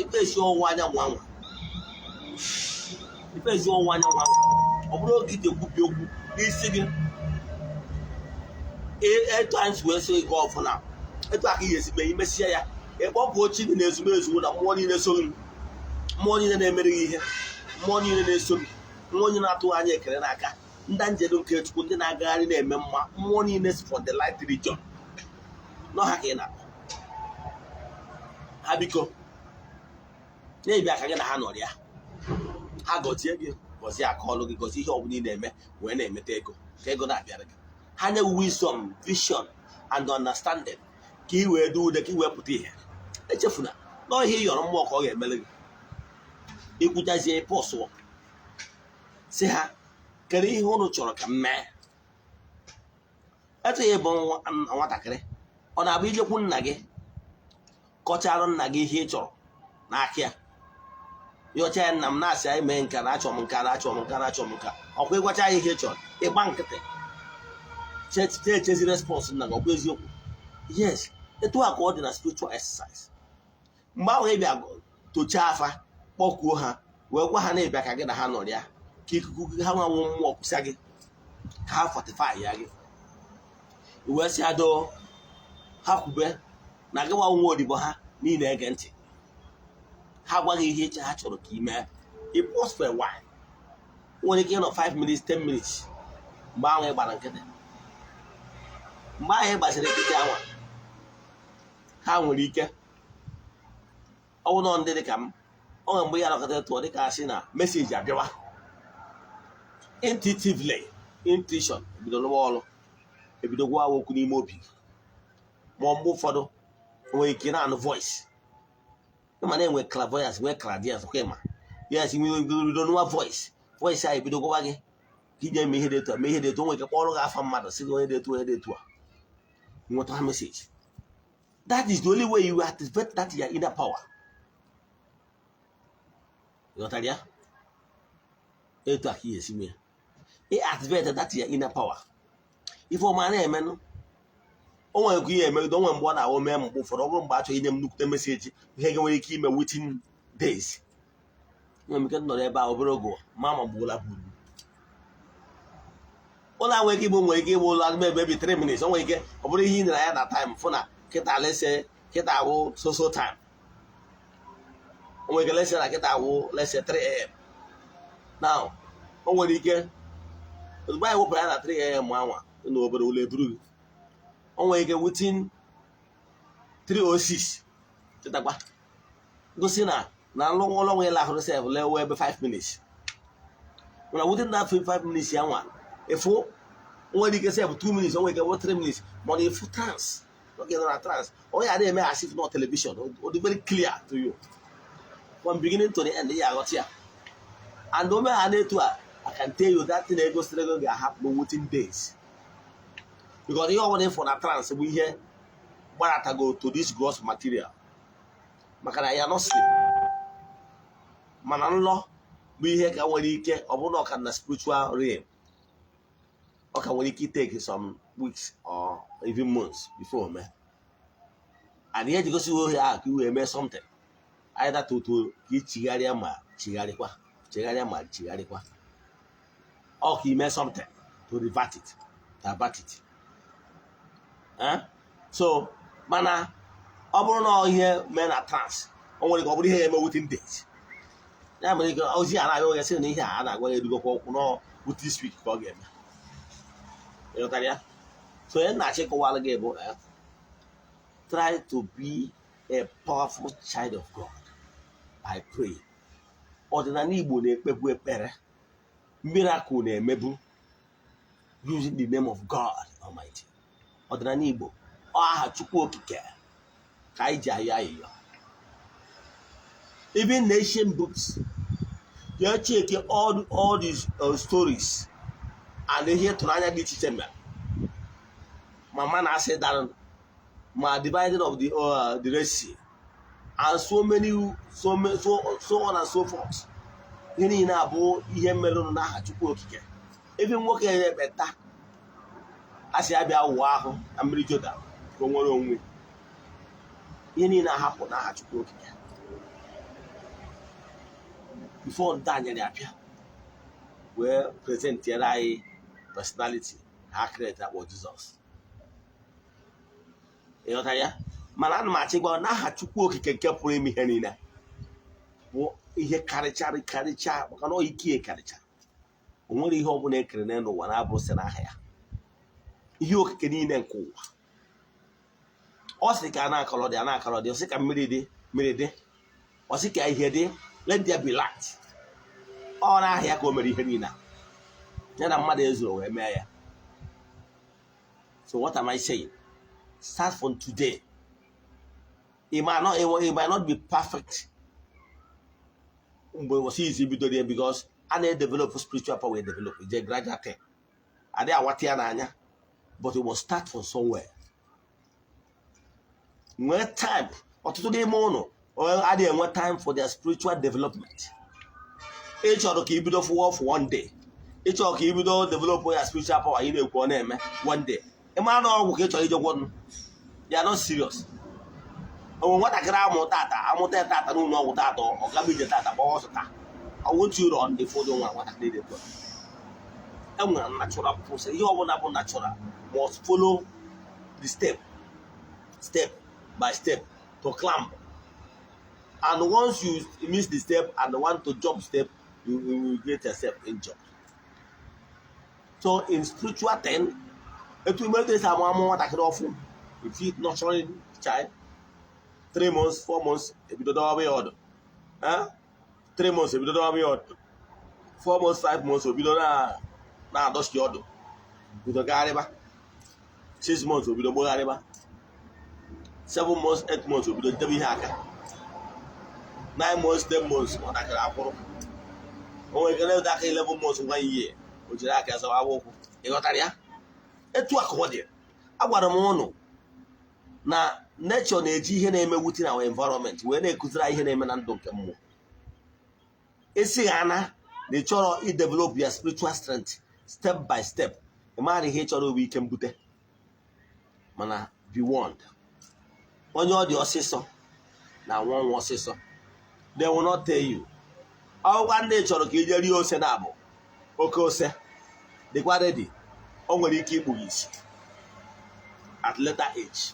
ifesi ọwụwa anyanwụ anwa, ifesi ọwụwa anyanwụ anwa, ọ bụrụ oge iji ekwubi okwu n'isi gị. Etu anyị si wee sị gị ọfụna, etu aka ị ga-esi mee imesie ya, ịkpọpụ chi dị na ezumezu na mmụọ niile so gị, mmụọ niile na-emere gị ihe, mmụọ niile na-eso gị, mmụọ niile na-atụghị anya ekele n'aka ndị njedo nke Chukwu, ndị na-agagharị na-eme mma, mmụọ niile for the light region nọ ha ka ị na-akpọ ha, biko na-ebi aka gị na ha nọrịa, ha gọzie gị, gọzie aka ọlụ gị, gọzie ihe ọbụla ị na-eme wee na-emeta ego, ka ego na-abịara gị. Ha nye wisdom, vision and understanding ka ị wee dị ude, ka ị wee pụta ihe. Echefuna na ihe ị yọrọ mmụọ ka ọ ga-emere gị. Ikwuchazie pọsụọ, si ha, kedu ihe unu chọrọ ka m mee? Etu ya bụ nwatakịrị, ọ na-abụ ijekwu nna gị, kọcharụ nna gị ihe ị chọrọ n'aka ya, yọcha ya, "Nna m," na-asị, "anyị mee nka na achọ m nka na achọ m nka na achọ m nka." Ọkwa ịgwacha ya ihe ị chọrọ, ịgba nkịtị echezi response nna gị. Ọkwa eziokwu? Yes, etu a ka ọ dị na spiritual exercise. Mgbe ahụ ị bịa tochaa afa, kpọkuo ha, wee gwa ha na ịbịa ka gị na ha nọrịa, ka ikuku gị ha nwanwụ mmụọ kwụsịa gị, ka ha fortify ya gị, wee sị adoo ha kwube na gị nwa nwa odibo ha niile ege ntị. Ha gwaghị ihe iche ha chọrọ ka ị mee. Ị pause for a while, nwere ike ịnọ 5 minutes, 10 minutes. Mgbe ahụ ị gbara nkịtị, mgbe ahụ ị gbaziri nkịtị anwa, ha nwere ike ọnwụ nọ ndị dị ka m. O nwere mgbe ya nọkọta tụọ dịka asị na message abịawa intuitively, intuition ebido rụwa ọrụ, ebido gwa okwu n'ime obi. Ma mgbe ụfọdụ nwere ike na-anụ voice, ịma na-enwe clairvoyance, nwee clairvoyance kwa, ịma. Yes, nwere bido nụwa voice, voice ahụ ebido gwawa gị ka ije mee ihe dị etu a, mee ihe dị etu. O nwere ike kpọrọ gị afa mmadụ, sị gị onye dị etu, onye dị etu a. Nweta message. That is the only way you activate that your inner power. Ghọtara ya? Etu a ka ị ga-esi mee ị activate that your inner power. Ife ọma na-emenụ, o nwere ka ihe emegide. O nwere mgbe ọ na-awụ mee, mgbe ụfọdụ, ọ bụrụ mgbe achọghị inye m nnukwute message, ihe ga nwere ike ime within days, nwere m ike nọrọ ebe a obere oge ma gbuola buru ụlọ a. Nwere ike ịbụ, nwere ike ịbụ ụlọ ebe maybe 3 minutes. O nwere ike ọ bụrụ ihe ị nere anya na time, fụ na kịta lese kịta awụ so so time. O nwere ike lese na kịta awụ lese 3 a.m. Now, o nwere ike ozugbo anyị wepụrụ ya na 3 a.m. anwa na obere ụlọ eburu gị, o nwere ike within 3:06 chetakwa gosi na nlụ ụlọ nwe lahụrụ sef lewe ebe 5 minutes. Mana within that 5 minutes ya nwa ịfụ, nwere ike sị bụ 2 minutes, o nwere ike bụ 3 minutes, mana ịfụ trance, oge nọ na trance, onye a na-eme as if not television, o dị very clear to you from beginning to the end. Ya aghọta ya. And ome ha na-etu a, I can tell you that thing egosiri ego ga-ahapụ within days, because ihe ọbụla ịfụ na trance bụ ihe gbaratago to this gross material, maka na ya no sleep. Mana nlọ bụ ihe ka nwere ike ọ bụrụ na ọ ka na spiritual realm, ọ ka nwere ike take some weeks or even months before o mee. And ihe ji gosi ohi ahụ ka i wee mee something, either to ka ị chigharịa ma chigharịkwa, chigharịa ma chigharịkwa, ọ ka ime something to revert it, to avert it. Eh? So mana ọ bụrụ na ọ ihe mee na trance, o nwere ka ọ bụrụ ihe ya eme within days. Ya mere ike ozi a na-abịa oge sị na ihe a na-agwa ya erugokwa ụkwụ nọ with this week ka ọ ga-eme. Ịghọtara ya? So ihe na-achọ ịkọwara gị bụ, try to be a powerful child of God by praying. Ọdịnala Igbo na-ekpebu ekpere, miracle na-emebu using the name of God Almighty. Ọdịnala Igbo, ọ aha Chukwu Okike ka anyị ji ayọ ayịyọ. Even the ancient books, you check all these stories and ihe ịtụnanya dị iche iche mere, ma ma na asị dara, ma dividing of the Red Sea and so many, so many, so on and so forth. Ihe niile abụ ihe merenụ n'aha Chukwu Okike. Ebe nwoke ya ekpenta a sị abịa wụọ ahụ na mmiri Jọdan ka o nwere onwe, ihe niile ahapụ n'aha Chukwu Okike before ndị anyere abịa wee presentiere anyị personality ha create akpọ Jizọs. Ịghọtara ya? Mana ana m achọ ịgwa, n'aha Chukwu Okike nke pụrụ ime ihe niile bụ ihe karịchara karịcha, maka na ọ ike karịcha. O nwere ihe ọbụla ekere n'elu ụwa na-abụ sị n'aha ya, ihe okike niile nke ụwa. Ọ sị ka a na-akọrọ dị, a na-akọrọ dị. Ọ sị ka mmiri dị, mmiri dị. Ọ sị ka ihe dị, let there be light. Ọ n'aha ya ka o mere ihe niile a. Ya na mmadụ ezuru wee mee ya. So what am I saying? Start from today. It might not be perfect mgbe ụbọchị izu bidoro ya, because a na-edevelop spiritual power, develop. It's a gradual thing, adịghị awata ya n'anya, but it must start from somewhere. Nwee time. Ọtụtụ n'ime ụlọ adịghị enwe time for their spiritual development. Ị chọrọ ka ibido fụwa for one day, ị chọrọ ka ibido develop ya spiritual power, ị na-ekwu ọ na-eme one day. Ị mara na ọgwụ ka ị chọrọ ije gwọnụ ya? Not serious. Onwe nwatakịrị amụ tata, amụta ya tata n'ụlọ ọgwụ tata, ọ gaba ije tata, gbawa ọsọ taa. Ọwụtu ụlọ ndị fọdụ nwa nwatakịrị dị etu a. Enwere natural process. Ihe ọbụla bụ natural must follow the step, step by step to climb. And once you miss the step and want to jump step, you will get yourself injured. So in spiritual thing, etu ime esi amụ amụ nwatakịrị ọfụ, if you nurturing child 3 months, 4 months, ebido dọwa ya ọdụ. Eh? 3 months, ebido dọwa ya ọdụ. 4 months, 5 months, obido na na-adọchi ọdụ, bido gagharịba. 6 months, obido gbogharịba. 7 months, 8 months, obido debe ihe aka. 9 months, 10 months, nwatakịrị akwụrụ. O nwere ike na-ede aka. 11 months, one year, o jiri aka zọwa ụkwụ. Ị ghọtara ya? Etu a ka ọ dị. Agwara m ụnụ na nature na-eji ihe na-eme within our environment wee na-ekụziri anyị ihe na-eme na ndụ nke mmụọ. Esi ha na na ị chọrọ idevelop ya spiritual strength step by step, ị mara ihe ị chọrọ bụ ike mbute. Mana be warned, onye ọ dị ọsịsọ na anwụ ọnwụ ọsịsọ. They will not tell you. Ọgwa ndị chọrọ ka ije rie ose na abụ oke ose, dịkwa ready, o nwere ike ikpu gị isi at later age.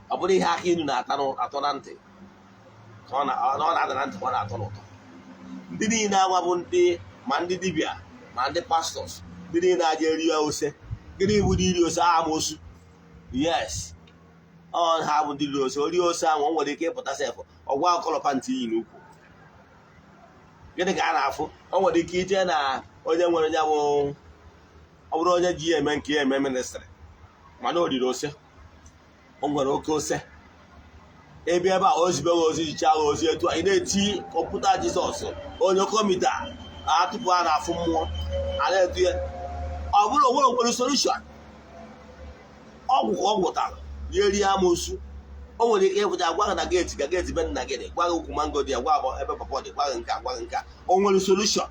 Ọ bụrụ ihe aka inu na-atọ atọ na ntị ka ọ na-ada na ntị ka ọ na-atọ n'ụtọ. Ndị niile anwa bụ ndị, ma ndị dibịa ma ndị pastors, ndị niile aja eri ose. Gịnị bụ ndị iri ose? Amosu, yes, ọ ha bụ ndị riri ose. Orie ose ahụ, o nwere ike ịpụta sef ọgwa akọlọ pant iyi n'ukwu. Gịnị ka a na-afụ? O nwere ike ije na onye nwere ya bụ, ọ bụrụ onye ji ya eme nke ya eme ministry, mana o riri ose, o nwere oke ose ebe ebe a o zibeghị ozi, jicha agha ozi etu a ị na-eti kọmputa Jizọs, onye kọmita atụpụ a na-afụ mmụọ a na-etu ya. Ọ bụrụ onwere nwere solution, ọgwụ ka ọ gwụtara ya rie amoosu. O nwere ike ịpụta gwa gị na gate ka gate be nna gị dị, gwa gị ukwu mango dị ya, gwa gị ebe papa dị, gwa gị nke a, gwa gị nke a. O nwere solution?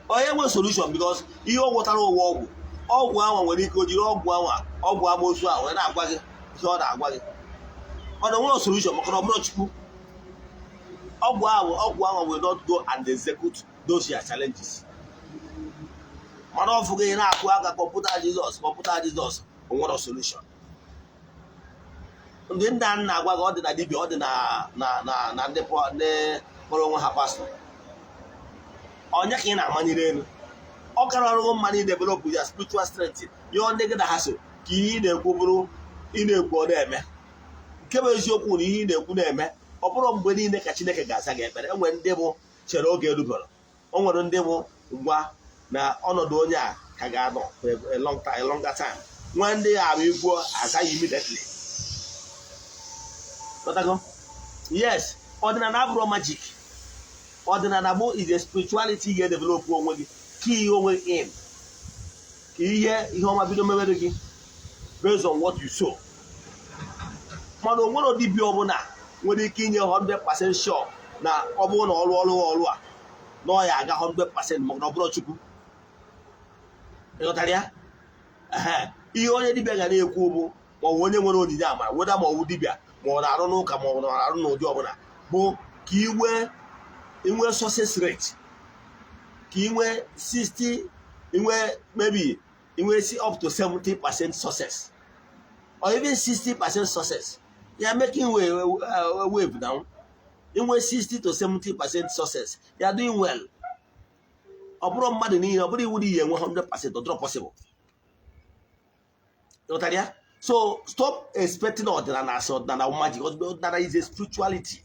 Onye nwe solution? Because ihe ọ gwụtara ụwa ọgwụ, ọgwụ anwa nwere ike o jiri ọgwụ anwa, ọgwụ amoosu ahụ wee na-agwa gị ihe ọ na-agwa gị. Ọ na nwere solution, maka na ọ bụrụ Chukwu, ọgwụ ahụ, ọgwụ ahụ will not go and execute those your challenges. Mana ọ fụghị na-akụ aka kọmputa Jizọs, kọmputa Jizọs, o nwere solution. Ndị nna nna agwa gị, ọ dị na dibịa, ọ dị na ndị ndị kpọrọ onwe ha pastọ. Onye ka ị na-amanyere elu? Ọ kara ọrụ mma na develop ya spiritual strength, yọọ ndị gị na ha so, ka ihe ị na-ekwu bụrụ ị na-ekwu ọ na-eme. Nke bụ eziokwu na ihe ị na-ekwu na-eme, ọ bụrụ mgbe niile ka Chineke ga-aza gị ekpere. Enwere ndị bụ chere oge erubere, o nwere ndị bụ ngwa na ọnọdụ onye a ka ga-anọ for a long time, a longer time. Nwee ndị ya abụ ikwuo aza ya immediately. Ghọtago? Yes, ọdịnala abụrụ magic. Ọdịnala bụ is a spirituality. Ga-edevelop onwe gị ka ihe onwe gị in ka ihe ọma bido mewere gị based on what you sow. Mana o nwere dibịa ọbụla nwere ike inye 100% sure na ọ bụrụ na ọrụ ọrụ ọrụ a na ọ ya aga 100%, maka na ọ bụrụ Chukwu. Ịghọtara ya? Ehe. Ihe onye dibịa ga na-ekwu bụ, ma ọ bụ onye nwere onyinye amara, weda ma ọ bụ dibịa, ma ọ na-arụ n'ụka, ma ọ na-arụ n'ụdị ọbụla, bụ ka inwe inwe success rate, ka inwe 60, inwe maybe inwe si up to 70% success or even 60% success ya making way wave now. Inwe 60 to 70% success, ya doing well. Ọ bụrụ mmadụ niile, ọ bụrụ iwu na ihe enwe 100%, ọ dịrọ possible. Ịghọtara ya? So stop expecting ọdịnala as ọdịnala magic. Ọdịnala is a spirituality.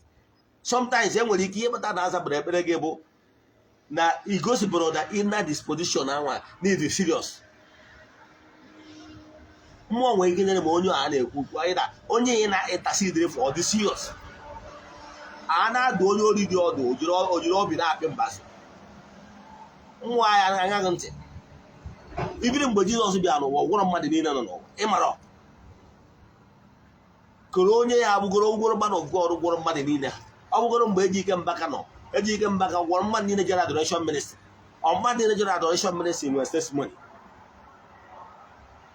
Sometimes e nwere ike ihe kpata na azabara ekpere gị bụ na igosipụrụ na inner disposition anwa need serious. Mmụọ nwere ike nyere ma onye a na-ekwu okwu anyị na onye ị na-intercede for, ọ dị serious. A na-adụ onye ori dị ọdụ, o jiri obi na-apị mbazụ. Mmụọ anyị aṅaghị ntị. Ibiri mgbe Jizọs bịara n'ụwa, gwọrọ mmadụ niile nọ n'ụwa. Ịmara koro onye ya abụgoro ngworo man of God gwọrọ mmadụ niile. Ọ bụgoro mgbe Ejike Mbaka nọ, Ejike Mbaka gwọrọ mmadụ niile jere adoration ministry. Ọ mmadụ niile jere adoration ministry nwere testimony.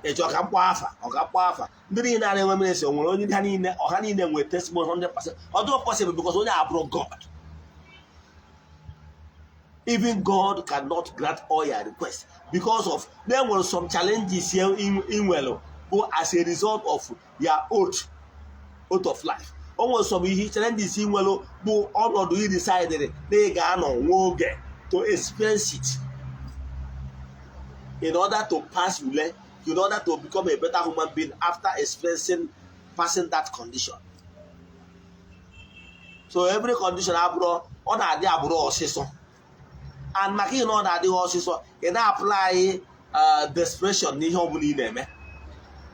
Ịchọ ka mkpọ afa, ọ ka mkpọ afa ndị niile na-enwe ministry, o nwere onye ha niile, ọha niile nwere testimony 100%? Ọ dịghị possible, because onye abụrụ God. Even God cannot grant all your requests because of there were some challenges here in nwere bụ as a result of your oath of life. O nwere some ihe challenges ị nwere bụ ọnọdụ ị decided na ị ga-anọ nwa oge to experience it in order to pass ule, in order to become a better human being after experiencing passing that condition. So every condition abụrụ ọ na-adị abụrụ ọsịsọ, and maka ihe na ọ na-adịghị ọsịsọ, ị na-apply desperation n'ihe ọbụla ị na-eme.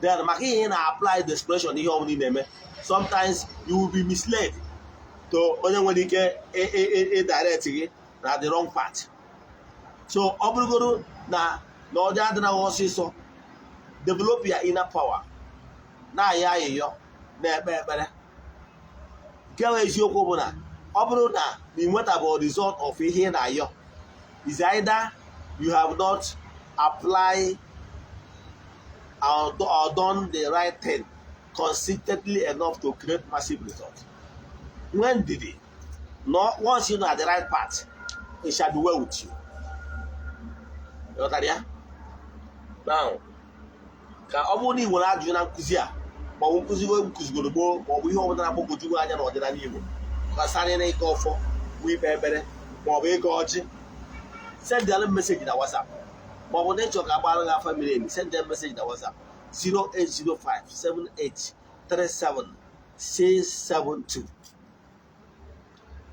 Then maka ihe ị na-apply desperation n'ihe ọbụla ị na-eme, sometimes you will be misled to onye nwere ike ị direct gị na the wrong path. So ọ bụrụgoro na na ọ dị adịnaghị ọsịsọ, develop your inner power, na-ayọ ayịyọ, na-ekpe ekpere. Nke bụ eziokwu bụ na ọ bụrụ na ị nwetabụ result of ihe ị na-ayọ, is either you have not applied or done the right thing consistently enough to create massive result. When did it? No, once you know at the right path, it shall be well with you. Ghọtara ya? Now, ka ọ bụrụ na ị nwere ajụjụ na nkụzi a, ma ọ bụ nkụzi nkụzigoro gboo, ma ọ bụ ihe ọbụla na-agbagwoju gị anya n'ọdịnala Igbo gbasara na ịga ọfọ bụ ikpe ekpere, ma ọ bụ ịga ọjị, send them message na WhatsApp. Ma ọ bụ na ịchọ ka agbara gị afa miri emi, send them message na WhatsApp 0805 7837 672.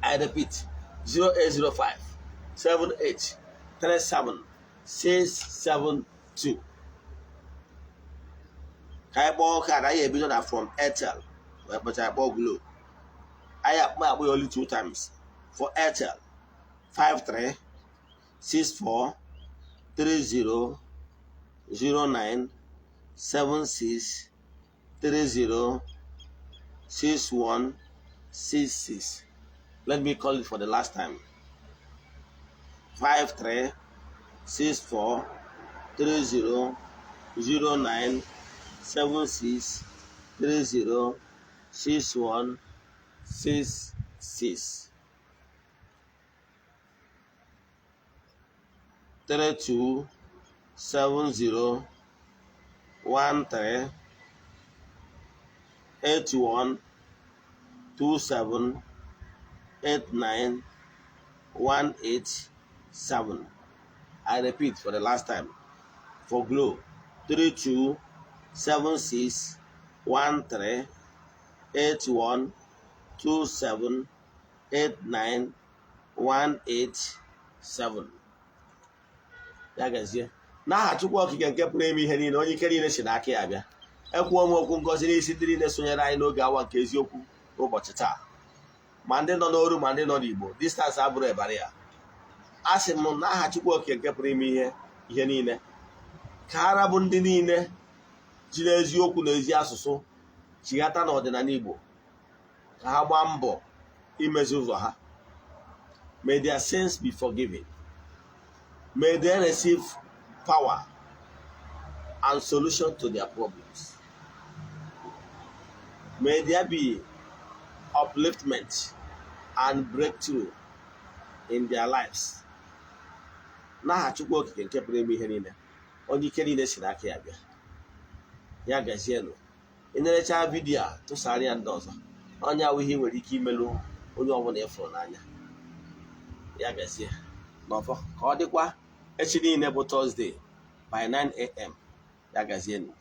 I repeat, 0805 78 37 672. Ka anyị kpọọ card, anyị ebido na from Airtel wee kpọcha kpọọ Glo. Anyị akpọ akpọ ya only two times. For Airtel, 53 64 30 09 76 30 61 66. Let me call it for the last time: 5 3 6 4 3 0 0 9 7 6 3 0 6 1 6 6. 3 2 7 0 1 3 8 1 2 7 8 9 1 8 7. I repeat for the last time, for Glo, 3 2 7 6 1 3 8 1 2 7 8 9 1 8 7. Ya gazie. N'aha Chukwu Okike nke pụrụ ime ihe niile, onye ike niile si n'aka ya bịa, ekwuo m okwu ngọzi n'isi ndị niile sonyere anyị n'oge awa nke eziokwu ụbọchị taa, ma ndị nọ n'oru ma ndị nọ n'Igbo. Distance abụrụ ebara ya. A sị m, n'aha Chukwu Okike nke pụrụ ime ihe niile, ka ara bụ ndị niile jiri eziokwu na ezi asụsụ chighata n'ọdịnala Igbo, ka ha gbaa mbọ imezi ụzọ ha. May their sins be forgiven. May they receive power and solution to their problems. May there be upliftment and breakthrough in their lives. N'aha Chukwu Okike nke pụrụ ime ihe niile, onye ike niile si n'aka ya bịa. Ya gazienụ. Ị na-erecha video a, tụsara ya ndị ọzọ. Onye ahụ ihe ị nwere ike imelụ onye ọbụla ịfụrụ n'anya. Ya gazie n'ọfọ. Ka ọ dịkwa echi niile bụ Thursday by 9 a.m. Ya gazienụ.